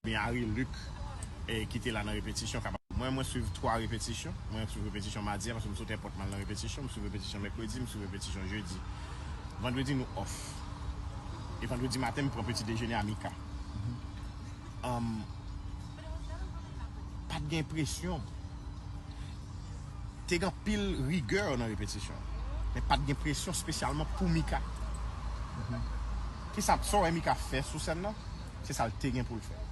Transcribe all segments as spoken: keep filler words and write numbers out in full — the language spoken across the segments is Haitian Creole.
Byen Harry Luc, e, ki te la nan repetisyon, kapab. Mwen, mwen swiv twa repetisyon. Mwen swiv repetisyon madi a, paske m sot èpòt m al nan repetisyon. M swiv repetisyon mèkredi, m swiv repetisyon jedi. Vandredi, nou off. E vandredi maten, m pran peti dejene a Mika. Um, pa t gen presyon. Te gen anpil rigè nan repetisyon. Men pa t gen presyon espesyalman pou Mika. Kisa, sa w wè Mika fè sou sèn nan, se sa l te gen pou l fè.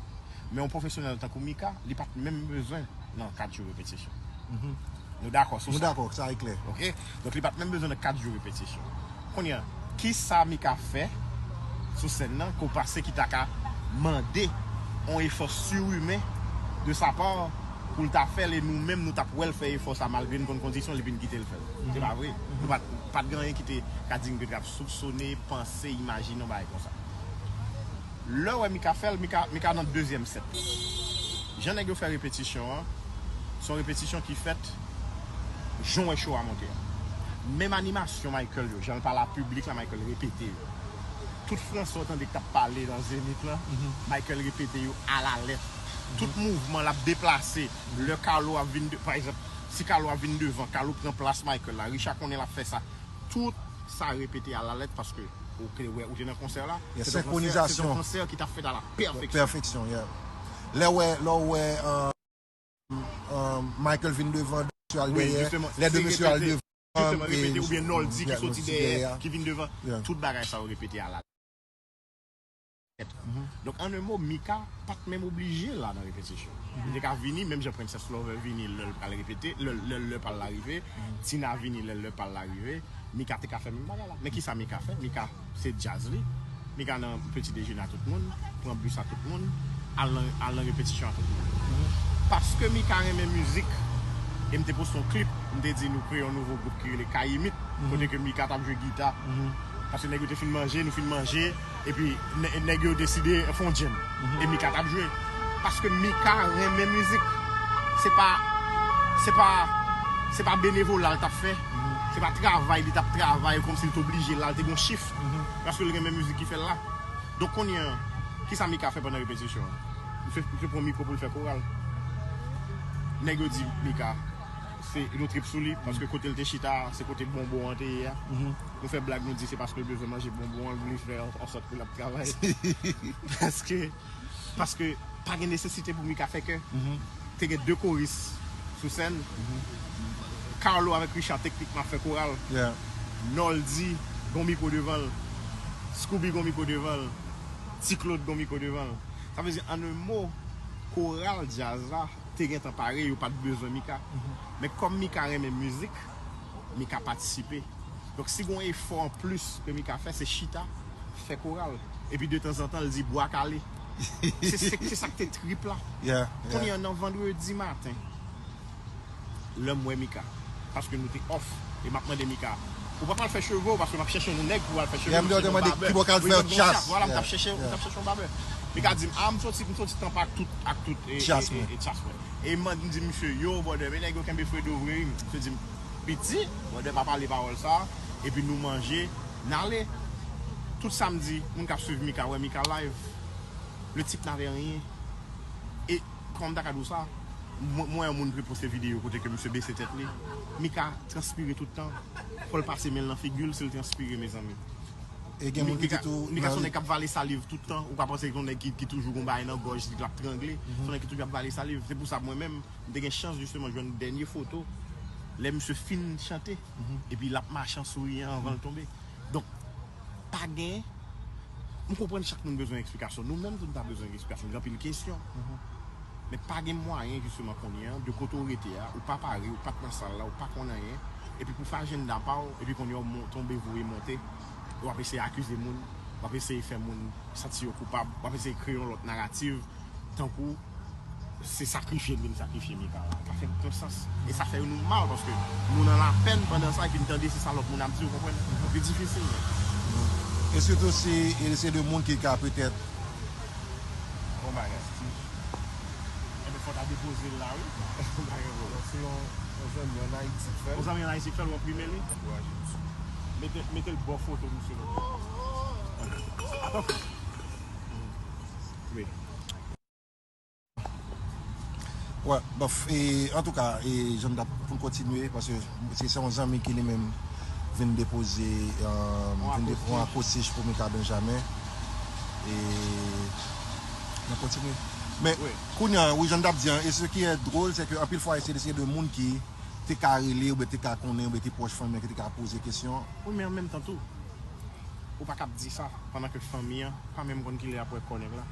Men yon pwofesyonèl tankou Mika, li pa t menm bezwen nan kat jou repetisyon. Nou dakò sou sa? Nou dakò, sa e klè. Ok? Donk, li pa t menm bezwen nan kat jou repetisyon. Kounye a, kisa Mika fè sou sèn nan ke w panse ki ta ka mande yon efò sirimen de sa pa pou l ta fè l, e nou menm, nou t ap wè l fè efò sa, malgre n konn kondisyon l, epi n kite l fè l? Se pa vre. Nou pa t, pa t gen anyen ki te ka di n ke t ap soupsone, panse, imajine yon bagay konsa. Lè w wè Mika fè l, Mika, Mika nan dezyèm sèt. Jan nèg yo fè repetisyon an, se yon repetisyon ki fèt jan w wè show a monte a. Menm animasyon Michael yo, jan l pale a piblik la, Michael repete yo. Tout franse w tande k t ap pale nan Zenith lan, Michael repete yo alalèt. Tout mouvman l ap deplase. Lè Carlo ap vin de, pa egzanp, si Carlo ap vin devan, Carlo pran plas Michael la, Richard konnen l ap fè sa. Tout sa repete alalèt paske ou te wè, ou te nan konsè la. Se te yon konsè, se te yon konsè ki t ap fèt a la pèfeksyon. Pèfeksyon, yeah. Lè w wè, lè w wè, euh, euh, Michael vin devan, de mesye al dèyè, lè de mesye al devan, jisteman, repete, oubyen Noldy ki soti dèyè, ki vin devan. Tout bagay sa yo repete alalèt. Donk, an en mo, Mika pa t menm oblije la nan repetisyon. Li te ka vini, menm jan Princess Lover vini lè l pral repete, lè, lè, lè pa l la rive, Tina vini lè, lè pa l la rive, Mika te ka fè menm bagay la. Men kisa Mika fè? Mika se djaz li. Mika nan peti dejene a tout moun, pran bis a tout moun, al nan, al nan repetisyon a tout moun. Paske Mika renmen mizik, e m te poste yon klip, m te di nou kreye yon nouvo gwoup ki rele Kayimit, kote ke Mika t ap jwe gita. Paske nèg yo te fin manje, nou fin manje, epi nè-, nèg yo deside fè yon djèm. E Mika t ap jwe. Paske Mika renmen mizik. Se pa, se pa, se pa benevola l t ap fè. Se pa travay li t ap travay kòmsi l t oblije la, l te gen yon chif. Paske l renmen mizik ki fè l la. Donk kounye a, kisa Mika fè pandan repetisyon an? Li fè, li fè pran mikwo pou l fè koral. Nèg yo di Mika, se nou trip sou li, paske kote l te chita, se kote bonbon an te ye a. Nou fè blag, nou di se paske l bezwen manje bonbon an, li fè an, an sòt pou l ap travay. Paske, paske pa gen nesesite pou Mika fè kè. Te gen de koris sou sèn. Carlo avèk Richard teknikman ap fè koral. Noldy gon mikwo devan l. Scooby gon mikwo devan l. Ti Claude gon mikwo devan l. Sa vle di, an en mo, koral djaz la te gentan pare, yo pa t bezwen Mika. Men kòm Mika renmen mizik, Mika patisipe. Donk, si gon efò anplis ke Mika fè, se chita, fè koral. Epi detanzantan, l di bwa kale. Se, se, se sa k te trip la. Kounye a, nan vandredi maten, lè m wè Mika, paske nou te off, e m ap mande Mika, ou pa pral fè cheve w, paske m ap chèche yon nèg pou al fè cheve m, m ap chèche yon babè. Wi, m te mande ki bò k al fè yon chas. Vwala, m t ap chèche, m t ap chèche yon babè. Mika di m, a, m soti, m soti Tanpa ak tout, ak tout, e, e, e, e chas mwen. E m di misye, yo, brother, men nèg yo kenbe Fredo vre, wi. Misye di m, piti, brother pa pale pawòl sa, epi nou manje, n ale. Tout samdi, moun k ap swiv Mika, wè Mika live. Le type n'avait rien. E, kòman m ta ka di w sa? Mwen, mwen, yon moun ki poste videyo kote ke misye bese tèt li. Mika transpire tout tan. Fò l pase men l nan figi l, si l transpire, mezanmi. E gen moun ki di tou, Mika se yon nèg k ap vale saliv tout tan. Ou ka panse se yon nèg ki, ki toujou gon bagay nan gòj li, k ap trangle. Se yon nèg ki toujou ap vale saliv. Se pou sa, mwen menm, m te gen chans, jisteman, jwenn dènye foto lè misye fin chante. Epi l ap mache an souriyan anvan l tonbe. Donk, pa gen, m konprann chak moun bezwen eksplikasyon. Nou menm tou, nou ta bezwen eksplikasyon. Gen anpil kesyon. Men pa gen mwayen, jisteman, kounye a, de kote w rete a, ou pa pare, ou pa t nan sal la, ou pa konn anyen, epi pou fè ajannda pa w, epi kounye a w mon-, tonbe voye monte, w ap eseye akize moun, w ap eseye fè moun santi yo koupab, w ap eseye kreye yon lòt narativ, tankou se sakrifye n vin sakrifye Mika la. Sa fè okenn sans. E sa fè nou mal, paske nou nan lapèn pandan sa, epi n tande se sa lòt moun ap di, w konprann? Li difisil, men. E sitou si, e se de moun ki ka petèt Bon bagay, Steve. Enben, fò w ta depoze l la, wi. Bon bagay, bro. Se yon, yon zanmi ann Ayiti k fè l. Yon zanmi ann Ayiti k fè l, w enprime li? Ankouraje misye. Mete, mete l bò foto misye la. Atann. Wi. Wè, bof, e, antouka, e, jan n t ap pou n kontinye, paske se, se yon zanmi ki li menm vin depoze, e, vin depoze yon akochich pou Mika Benjamin. E, n ap kontinye. Men, kounye a, wi, jan n t ap di an, e ce qui est drôle, c'est que anpil fwa, se de, se de moun ki te ka rele, oubyen te ka konnen, oubyen te pwòch fanmi an, ki te ka poze kesyon. Wi, men an menm tan tou, ou pa kab di sa, pandan ke fanmi an pa menm konn kilè y ap wè kò nèg la.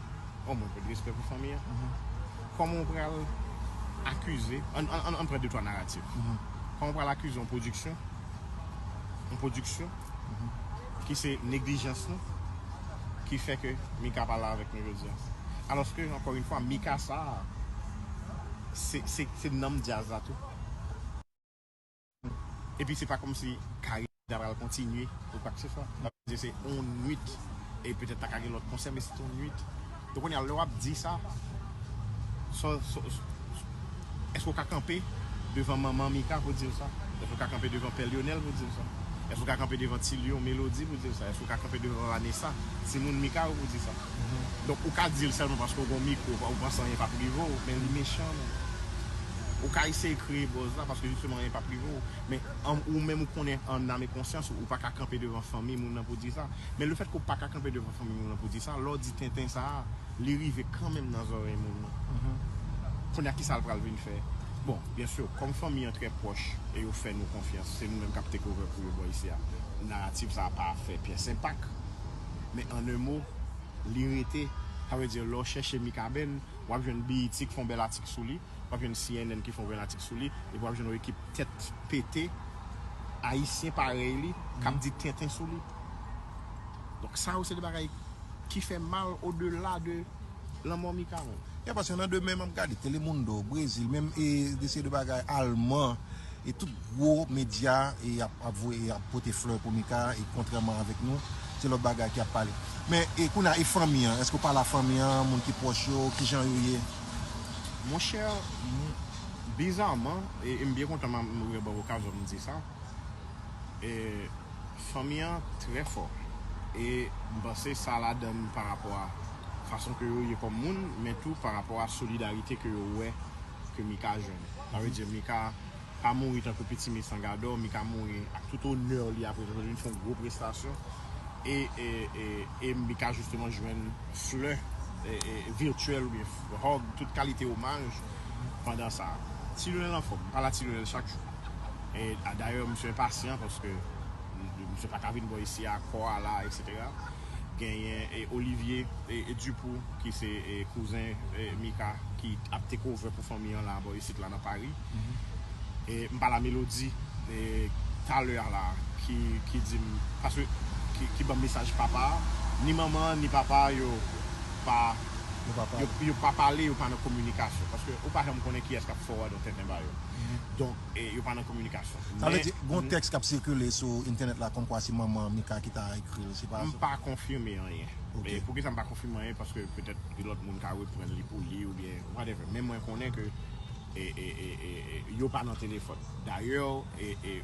O mwen, pèdi respè pou fanmi an. Kòman w pral akize, ann, ann, ann, ann pran de twa naratif. Kòman w pral akize yon pwodiksyon, yon pwodiksyon ki se neglijans nou, ki fè ke Mika pa la avèk nou jodi a. Alòske, ankò yon fwa, Mika sa a, se, se, se nanm djaz la tou. Epi se pa kòmsi kari ta pral kontinye ou kwakeseswa. Sa vle di se yon nwit, e petèt ta ka gen lòt konsè, men se te yon nwit. Donk, kounye a, lè w ap di sa, so, so, so, èske w ka kanpe devan manman Mika pou di l sa? Èske w ka kanpe devan Pè Lyonèl pou di l sa? Èske w ka kanpe devan Ti Lyon Melody pou di l sa? Èske w ka kanpe devan Vanessa, timoun Mika yo pou di sa? Donk, ou ka di l sèlman paske w gen yon mikwo, ou panse anyen p ap rive w, men li mechan, non. Ou ka eseye kreye buzz la paske jisteman anyen p ap rive w. Men an, ou menm ou konnen an nam e konsyans ou, ou pa ka kanpe devan fanmi moun nan pou di sa. Men lefètke ou pa ka kanpe devan fanmi moun nan pou di sa, lè w di tenten sa a, li rive kanmenm nan zòrèy moun nan. Kounye a, kisa l pral vin fè? Bon, byen si, kòm fanmi an trè pwòch e yo fè nou konfyans, se nou menm k ap take over pou yo bò isi a. Naratif sa a pa fè pyès enpak. Men an en mo, li rete, sa vle di, lè w chèche Mikaben, w ap jwenn B E T ki fè yon bèl atik sou li, w ap jwenn C N N ki fè yon bèl atik sou li, epi w ap jwenn yon ekip tèt pete, ayisyen parèy li, k ap di tenten sou li. Donk, sa yo se de bagay ki fè mal odela de lanmò Mika menm. Ya, paske nan demen, m ap gade Telemundo, Brezil, menm e de seri de bagay, Alman, e tout gwo medya, e ap, ap voye, ap pote flè pou Mika, e kontrèman avèk nou, se lòt bagay ki ap pale. Men, e kounye a, e fanmi an, èske w pale a fanmi an, moun ki pwòch yo, kijan yo ye? Monchè, m, bizarman, e, e m byen kontan m, m, m ban okazyon m di sa, e, fanmi an trè fò. E m panse sa ladann pa rapò a fason ke yo ye kòm moun, men tou pa rapò a solidarite ke yo wè ke Mika jwenn. Sa vle di, Mika pa mouri tankou Pitimi Sangadò, Mika mouri ak tout onè li apre, li vin fè yon gwo prestasyon. E, e, e, e Mika jisteman jwenn flè, e, e, vityèl oubyen hug, tout kalite omaj pandan sa. Ti Lionel anfòm, m pale a Ti Lionel chak jou. E, a, dayè, misye enpasyan paske misye pa ka vin bò isi a, kò a la, etsetera. Genyen, e, Olivier, e, e, Dupou, ki se, e, kouzen, e, Mika, ki ap take over pou fanmi an la, bò isit la nan Pari. E, m pale a Melody, e, talè a la, ki, ki di m, paske, ki, ki ban m mesaj papa, ni manman, ni papa, yo pa, yo, yo pa pale, yo pa nan kominikasyon. Paske ou pa janm konnen kiyès k ap forward yon tenten ba yo. Donk, e, yo pa nan kominikasyon. Sa vle di, gon tèks k ap sikile sou entènèt la kòmkwa se manman Mika ki ta ekri l, se pa sa? M pa konfime anyen. E poukisa m pa konfime anyen? Paske petèt lòt moun ka reprann li pou li oubyen whatever. Men mwen konnen ke, e, e, e, e, e, yo pa nan telefòn. Dayè, e, e,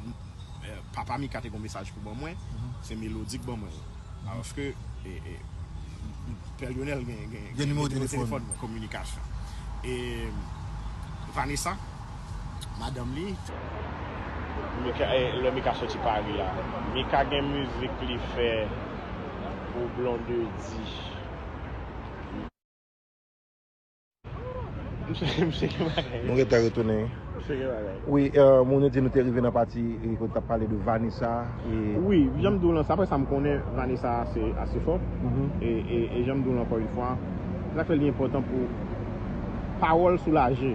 m, e, papa Mika te gon mesaj pou ban mwen, se Melody k ban mwen. Alòske, e, e, Pè Lyonèl gen, gen, gen nimewo telefòn mwen, kominikasyon. E Vanessa, madanm li. Mika, e, lè Mika soti Pari a, Mika gen mizik li fè pou Blondedy. Misye, misye gen bagay. Nou gentan retounen. Misye gen bagay. Wi, e, moun yo di nou te rive nan pati, e, kote t ap pale de Vanessa. E wi, jan m di w lan sa, apre sa m konnen Vanessa ase, ase fò. E, e, e jan m di w lan ankò yon fwa, se sa k fè li enpòtan pou pawòl soulaje.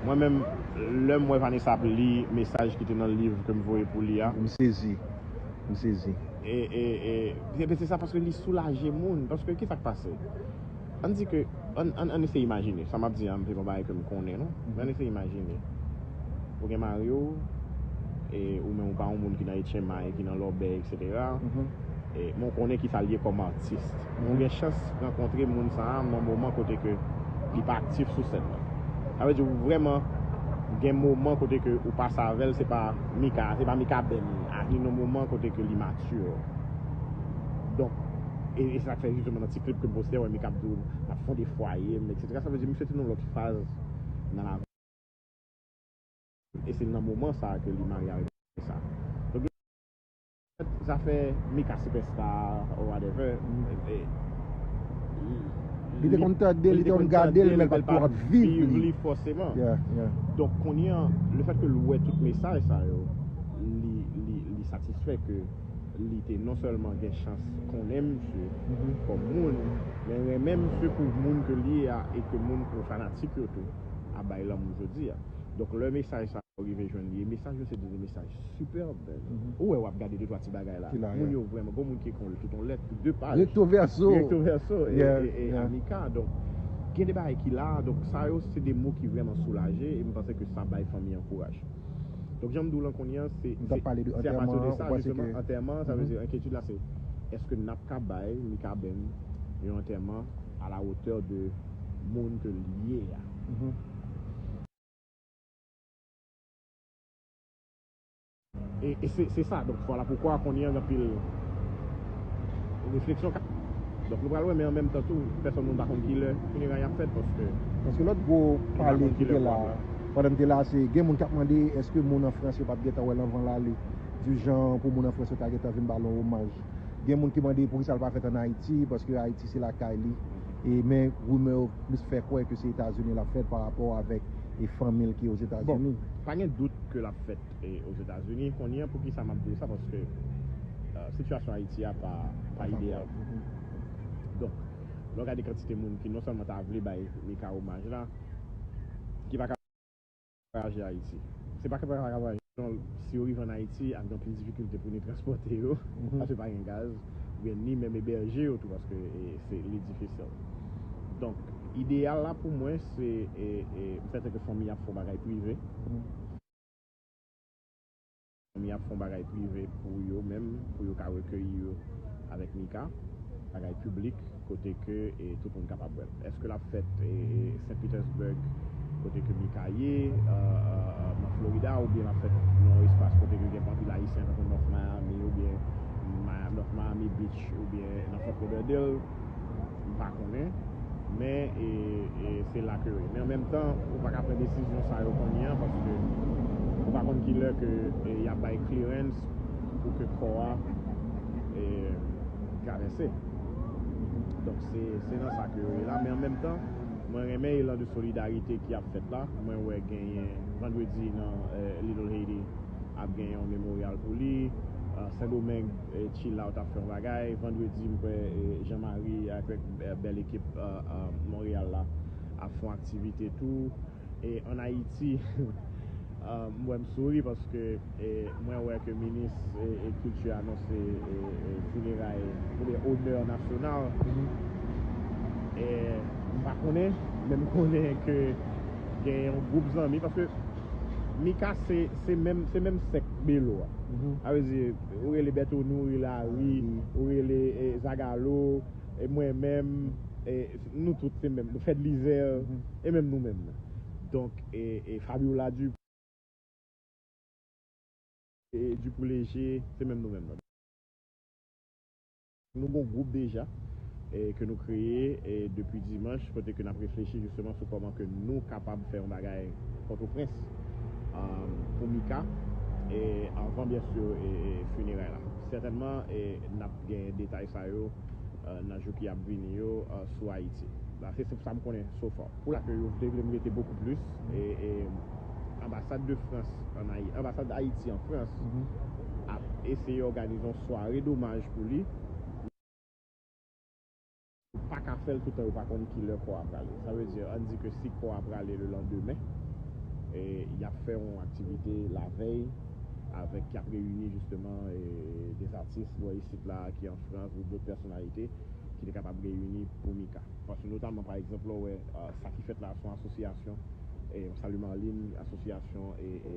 Mwen menm, lè m wè Vanessa ap li mesaj ki te nan liv ke m voye pou li a. M sezi. M sezi. E, e, e, se, se sa paske li soulaje moun. Paske kisa k pase? Ann di ke, ann, ann, ann eseye imajine. Sa m ap di a, m se pa yon bagay ke m konnen, non. Men ann eseye imajine. Ou gen mari w, e ou menm ou pa yon moun ki nan H M I, ki nan lòbèy, etsetera. E, men w konnen kisa l ye kòm atis. Men w gen chans rankontre moun sa a nan moman kote ke li pa aktif sou sèn nan. Sa vle di ou vrèman gen moman kote ke ou pase avè l, se pa Mika, se pa Mikaben, a, li nan moman kote ke li mati. Donk, e, e se sa k fè jisteman nan ti klip ke m poste a, w wè Mika ap di w, m ap fonde fwaye m, etsetera. Sa vle di misye te nan lòt faz nan lavi. E se nan moman sa a ke li marye avèk sa. Donk, zafè Mika Superstar or whatever, e, Li te konn tande l, li te konn gade l, men l pa t konn ap viv li. Fòseman. Yeah, yeah. Donk, kounye an, le fèt ke l wè tout mesaj sa yo, li, li, li satisfè ke li te non sèlman gen chans konnen misye kòm moun, men renmen misye pou moun ke l ye a, e ke moun, pou fanatik yo tou, ap bay lanmou jodi a. Donk, lè mesaj sa yo rive jwenn li, e mesaj yo se de mesaj sipèb. Ou wè, w ap gade de twa ti bagay la. Moun yo vrèman, gon moun ki ekri yon lèt, tout yon lèt, de paj. Recto verso. Recto verso, e, e, e a Mika. Donk, gen de bagay ki la, donk, sa yo, se de mo ki vrèman soulaje, e m panse ke sa bay fanmi an kouraj. Donk, jan m di w lan kounye an, se, Nou t ap pale de se apati de antèman an, sa, ou panse jisteman, ke antèman, sa vle di, enkyetid la, se, èske n ap ka bay Mikaben yon antèman à la hauteur de moun ke l ye a? E, e se, se sa, donk, vwala poukwa kounye an gen anpil refleksyon ka, donk, nou pral wè, men an menm tan tou, pèsonn moun pa konn kilè fineray ap fèt, paske Paske lòt gwo pale ki te la, pandan m te la, se gen moun k ap mande èske moun an Frans yo p ap gentan wè l anvan l ale, di jan pou moun an Frans yo ta gentan vin ba l yon omaj. Gen moun ki mande poukisa l pa fèt ann Ayiti, paske Ayiti se lakay li. E, men, rimè yo plis fè kwè ke se Etazini l ap fèt pa rapò avèk, e, fanmi l ki Ozetazini. Pa gen dout ke l ap fèt, e, Ozetazini. Kounye an, poukisa m ap di w sa? Paske, e, sitiyasyon Ayiti a pa, pa ideyal. Donk, lè w gade kantite moun ki non sèlman ta vle bay Mika omaj la, ki pa ka vwayaje Ayiti. Se pa ke pa ka vwayaje, non, si yo rive ann Ayiti, ap gen anpil difikilte pou ni transpòte yo, paske pa gen gaz, oubyen ni menm ebèje yo tou, paske, e, se, li difisil. Donk, ideyal la pou mwen, se, e, e, m sèten ke fanmi ap fè yon bagay prive. Fanmi ap fè yon bagay prive pou yo menm, pou yo ka rekeyi yo avèk Mika, bagay piblik, kote ke, e, tout moun kapab wè l. Èske l ap fèt, e, e, Saint Petersburg, kote ke Mika ye, e, e, e, nan Florida, oubyen l ap fèt nan yon espas kote ke gen anpil Ayisyen, tankou North Miami, oubyen Ma-, North Miami Beach, oubyen nan Fort Lauderdale? M pa konnen, men, e, e, se la ke yo ye. Men an menm tan, ou pa ka pran desizyon sa yo kounye an, paske ou pa konn kilè ke, e, y ap bay clearance pou ke kò a, e, travèse. Donk, se, se nan sa ke yo ye la, men an menm tan, mwen renmen elan de solidarite ki ap fèt la. Mwen wè genyen vandredi nan, e, Little Haiti, ap gen yon memoryal pou li. E, Sendomeng, e, Chill Out ap fè yon bagay. Vandredi, m kwè, e, Jean Marie avèk, e, bèl ekip, e, e, Monreyal la ap fè yon aktivite tou. E ann Ayiti, e, m wè m souri paske, e, mwen wè ke minis, e, e, kilti anonse, e, e, fineray oubyen onè nasyonal. E, m pa konnen, men m konnen ke gen yon gwoup zanmi, paske Mika se, se menm, se menm sèk Belo a. Sa vle di, ou rele Bètonou, ou rele Ari, ou rele, e, Zagalo, e mwen menm, e nou tout se menm, Fèd Lizè, e menm nou menm. Donk, e, e Fabiola Du-, e Dupou Léger, se menm nou menm nan. Nou gon gwoup deja, e, ke nou kreye, e, depi dimanch, kote ke n ap reflechi jisteman sou kòman ke nou kapab fè yon bagay Pòtoprens, e, pou Mika, e, anvan, byen si, e, e, fineray la. Sètènman, e, n ap gen detay sa yo, e, nan jou ki ap vini yo, e, sou Ayiti. La, se, se sa m konnen so far. Pou la ke yo te vle m rete bokou plis, e, e, anbasad de Frans ann Ayi-, anbasad Ayiti an Frans ap eseye òganize yon sware domaj pou li. Ou pa ka fè l toutan yo pa konn kilè kò a prale. Sa vle di, ann di ke si kò a prale le landemen, e, y ap fè yon aktivite lavèy avèk, y ap reyini jisteman, e, de atis bò isit la ki an Frans ou dòt pèsonalite ki te kapab reyini pou Mika. Paske notaman, pa egzanp, lè w wè, e, sa ki fèt la, se yon asosyasyon, e, m salye Marlene, asosyasyon, e, e,